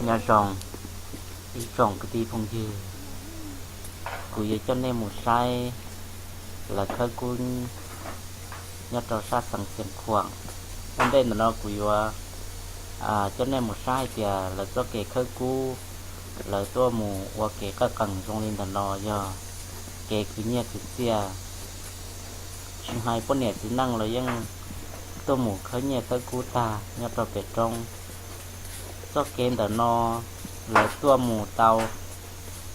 Nyob zoo ib tsoom kwv tij phooj ywg, kuv yuav coj nej mus saib lawv khawb kub nyob rau sab xeev Xiav Khuam. Ua ntej ntawm no kuv yuav coj nej mus saib hais tias lawv txoj kev khawb kub, lawv tuaj mus ua kev qawj qees zoo li ntawm no yog kev khwv nyiaj khwv txiaj. Tsis hais poj niam txiv neej los yeej tuaj mus khawb nyiaj khawb kub tag nyob rau pem roob. Txoj kev ntawm no lawv tuaj mus tau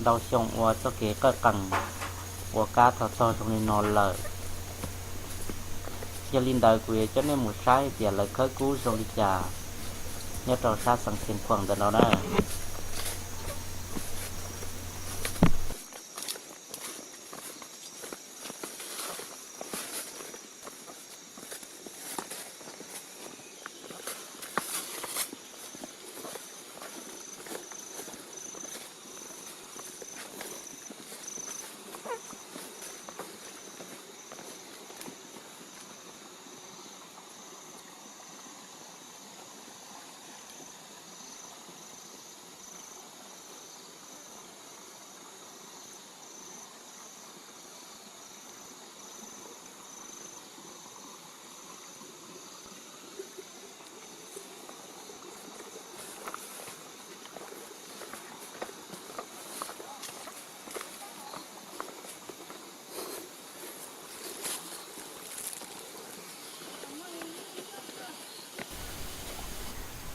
ntau xyoo ua txoj kev qawj qees ua kab tog tog zoo li no lawm. Yog li ntawd kuv yuav coj nej mus saib tias lawv khawb kub zoo li cas nyob rau sab xeev Xiav Khuam ntawm no na.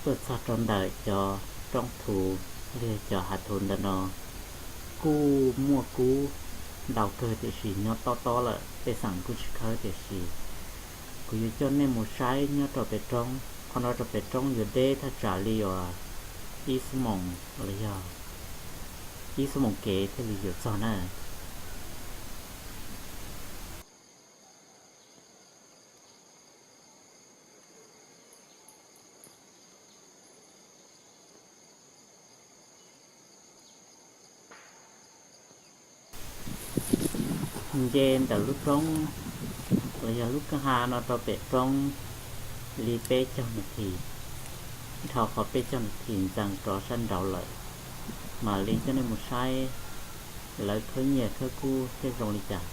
Tuaj txog rau ntawm cov roob thuv, los yog cov hav thuv ntawm no, kuj muaj kub ntau kawg tiam sis nyob tob tob lawm, pej xeem kuj tsis khawb. Tiam sis kuv yuav coj nej mus saib nyob rau pem roob. Qhov no rau pem roob yuav deb thaj tsam li uas ib xuab moos los yog ib xuab moos kev thiaj li yuav txog na. Nce ntawm lub roob los yog lub kwj ha no rau pem roob li peb caug nas this, dhau qhov peb caug nas this ntxees rov sab nraud lawm, mam li coj nej mus saib lawv khawb nyiaj khawb kub thiab zoo li cas.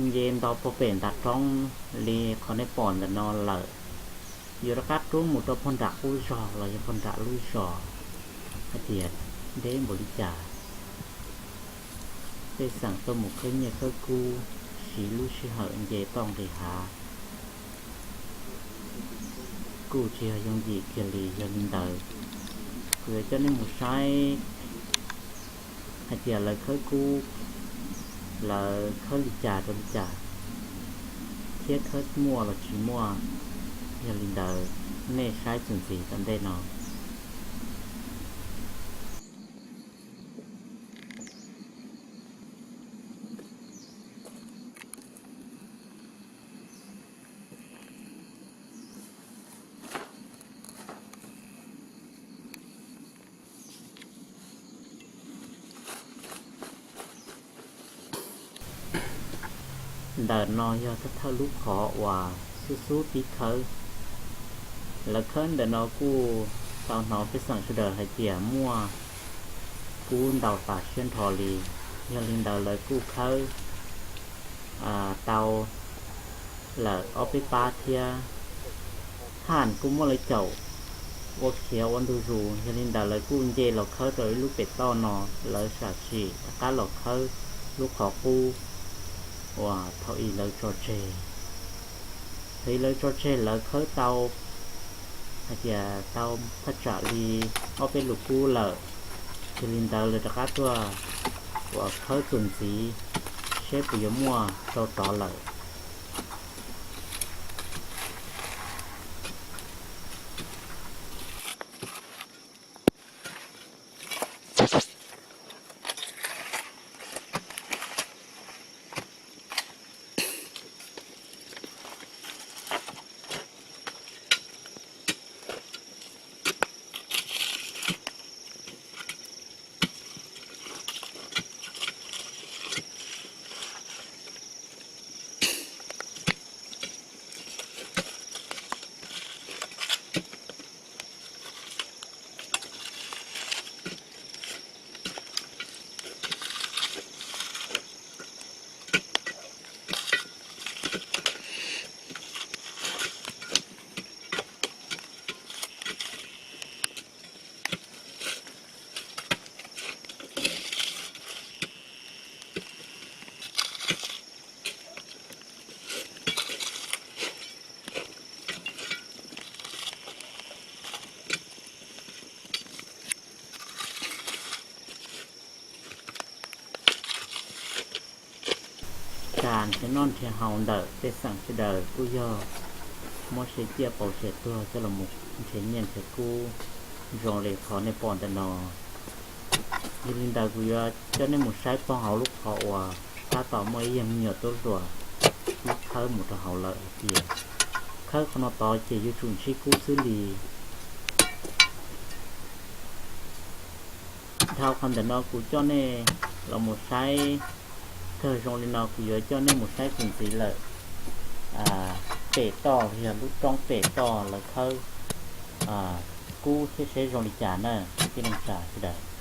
Nce nto puag pem nram roob li qhov nej pom ntawm no lawm, yuav rov qab rub mus rau puag nram qub zos los yog puag nram lub zos hais tias deb npaum li cas. Pej xeem tuaj mus khawb nyiaj khawb kub, siv lub sij hawm nce toj nqis hav kuj tsis yog yooj yim kiag li. Yog li ntawd, kuv yuav coj nej mus saib hais tias lawv khawb kub, lawv khawb li cas rau li cas, thiab khawb muaj los tsis muaj. Yog li ntawd, nej saib txuas ntxiv tom ntej no. Ntawm no yog thawj thawj lub qhov uas xub xub pib khawb. Lawv khawb ntawm no kuj tau hnov pej xeem sawv daws hais tias muaj kub ntau tas siab nrho li. Yog li ntawd lawv kuj khawb tau lawm ob peb pab thiab. Thaj kuj muaj lawv caum ua khiav ua ntu zus, yog li ntawd lawv kuj nce los khawb rau ib lub pem toj no, lawv sam sim rov qab los khawb lub qhov qub uas thaum ub lawv tso tseg. Thaum ub lawv tso tseg lawv khawb tau hais tias tau thaj tsam li ob peb lus kub lawm, yog li ntawd lawv rov qab tuaj uas khawb txuas ntxiv seb puas yuav muaj rau tod lawm. Tag nrhiav noj nrhiav haus ntawm pej xeem sawv daws kuj yog muab siab ciaj pauv siab tuag coj los nrhiav nyiaj nrhiav kub zoo li qhov nej pom ntawm no. Yog li ntawd kuv yuav coj nej mus saib pog hauv lub qhov uas tab tom muaj ib yag me nyuam tub hluas ib khawb mus rau hauv lawm hais tias khawb qhov no tod ces yuav tsum ntsib kub xwb li. Dhau qhov ntawm no kuv coj nej los mus saib kawg zoo li no kuv yuav coj nej mus saib txuas ntxiv lawm pem toj, yog lub roob pem toj lawv khawb kub thiab seb zoo li cas na kwv tij neej tsa sawv daws.